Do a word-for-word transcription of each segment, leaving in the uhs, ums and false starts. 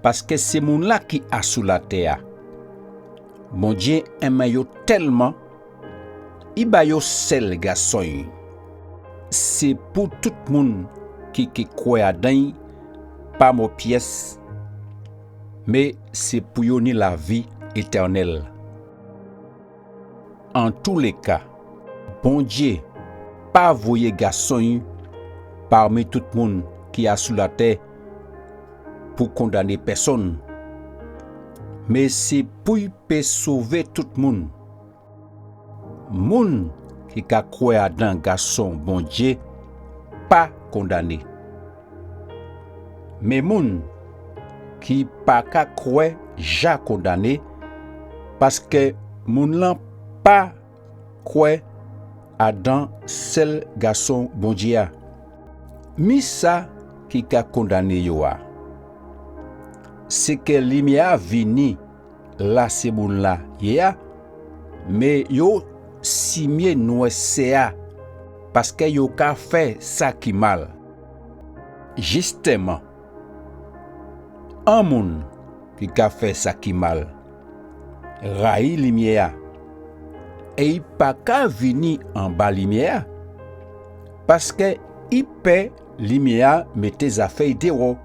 paskè sé moun-la ki asou latè-a. Bondyé enmen yo tèlman, i ba yo sèl gason'y. Sé pou tout moun ki ké kwè adan'y pa mò pyès, mé sé pou yo ni lavi étènèl. Antouléka, Bondyé pa voyé gason'y parmi tout moun ki asou latè pou kondané pèsonn, mé sé pou'y pé sové tout moun. Moun ki ka kwè adan Gason Bondyé pa kondané. Mé moun ki pa ka kwè ja kondané, paskè moun-lan pa kwè adan sèl Gason Bondyé a. Mi sa ki ka kondané yo a, sé kè limyè-a vini la sé moun-la yé a, mé yo simyé nwèsè-a, paskè yo ka fè sa ki mal. Jistèman, an moun ki ka fè sa ki mal rayi limyè-a, é i pa ka vini anba limyè-a, paskè i pè limyè-a mété zafè'y déwò.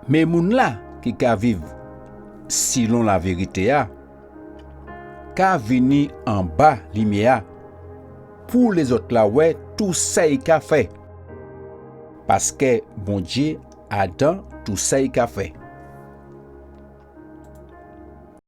Mé moun-la ki ka viv silon lavérité-a ka vini anba limyè-a, pou lézòt-la wè tou sa i ka fè, paskè Bondyé adan tou sa i ka fè.